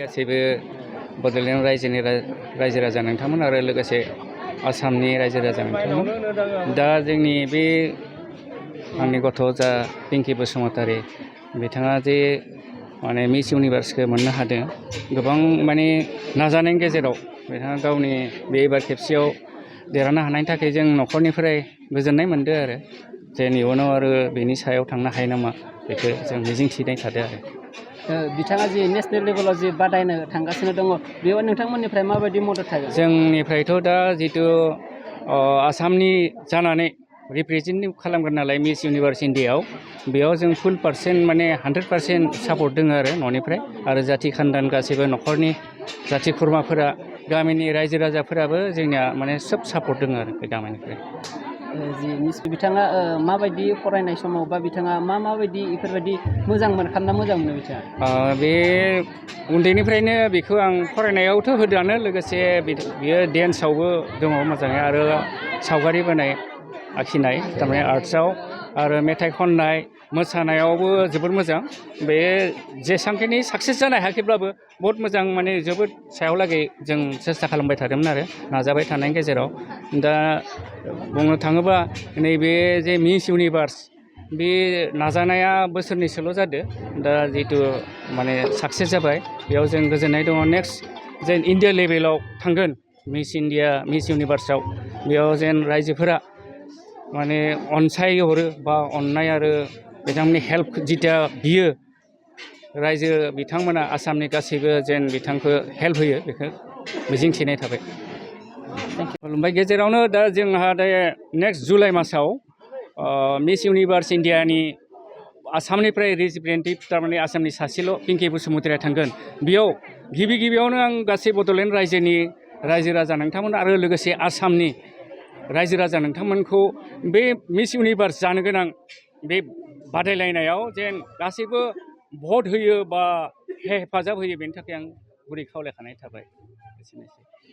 गासैबो बड'लेण्ड रायजोनि रायजो राजा नोंथांमोन आरो लोगोसे आसामनि रायजो राजा नोंथांमोन दा जोंनि बे आंनि गथ' जा पिंकि बसुमतारी बिथाङा जे माने मिस इउनिभार्सखौ मोननो हादों गोबां माने नाजानायनि गेजेराव बिथाङा गावनि बे एबार खेबसेयाव देरहानो हानायनि थाखाय जों न'खरनिफ्राय गोजोननाय मोनदों आरो जे इयुनाव आरो बेनि सायाव थांनो हायो नामा बेखौ जों मिजिंथिनाय थादों आरो बिथाङा जि नेशनेल लेभेलाव जि बादायनो थांगासिनो दङ बेयाव नोंथांमोननिफ्राय माबायदि मदद थागोन जोंनिफ्रायथ' दा जितु आसामनि जानानै रिप्रेजेन्ट खालामगोन नालाय मिस इउनिभार्स इण्डियाआव बेयाव जों फुल पार्सेन्ट माने 100% सापर्ट दङ आरो न'निफ्राय आरो जाथि खानदान गासैबो न'खरनि जाथि खुरमाफोरा गामिनि रायजो राजाफोराबो जोंनिया माने सोब सापर्ट दङ आरो बे गामिनिफ्राय बिथाङा माबायदि फरायनाय समाव बा बिथाङा माबायदि बेफोरबायदि मोजां मोनो बिथाङा बे उन्दैनिफ्रायनो बेखौ आं फरायनायावथ' होदोआनो लोगोसे बियो डेन्सआवबो दङ मोजाङै आरो सावगारि बोनाय आखिनाय थारमाने आर्ट्सआव आरो मेथाइ खननाय मोसानायावबो जोबोद मोजां बे जेसांखिनि साक्सेस जानो हायाखैब्लाबो बहुद मोजां माने जोबोद सायावलागै जों सेस्था खालामबाय थादोंमोन आरो नाजाबाय थानायनि गेजेराव दा बुंनो थाङोबा नैबे जे मिस इउनिभार्स बे नाजानाया बोसोरनैसोल' जादों दा जितु माने साक्सेस जाबाय बेयाव जों गोजोननाय दङ नेक्स्ट जेन इण्डिया लेभेलाव थांगोन मिस इउनिभार्सआव बेयाव जेन रायजोफोरा माने अनसायहरो बा अननाय आरो बिथांमोननि हेल्प जिथिया बियो रायजो बिथांमोना आसामनि गासैबो जेन बिथांखौ हेल्प होयो बेखौ मिजिंथिनाय थाबाय ओमफ्राय गेजेरावनो दा जोंहा दा नेक्स्ट जुलाइ मासाव मिस इउनिभार्स इण्डियानि आसामनिफ्राय रिप्रेजेन्टेटिभ थारमाने आसामनि सासेल' पिंकि बसुमतारीया थांगोन बेयाव गिबियावनो आं गासै बड'लेण्ड रायजोनि रायजो राजा नोंथांमोन आरो लोगोसे आसामनि रायजो राजा नोंथांमोनखौ बे मिस इउनिभार्स जानो गोनां बे बादायलायनायाव जेन गासैबो भट होयो बा हेफाजाब होयो बेनि थाखाय आं गुरै खावलायखानाय थाबाय एसेनोसै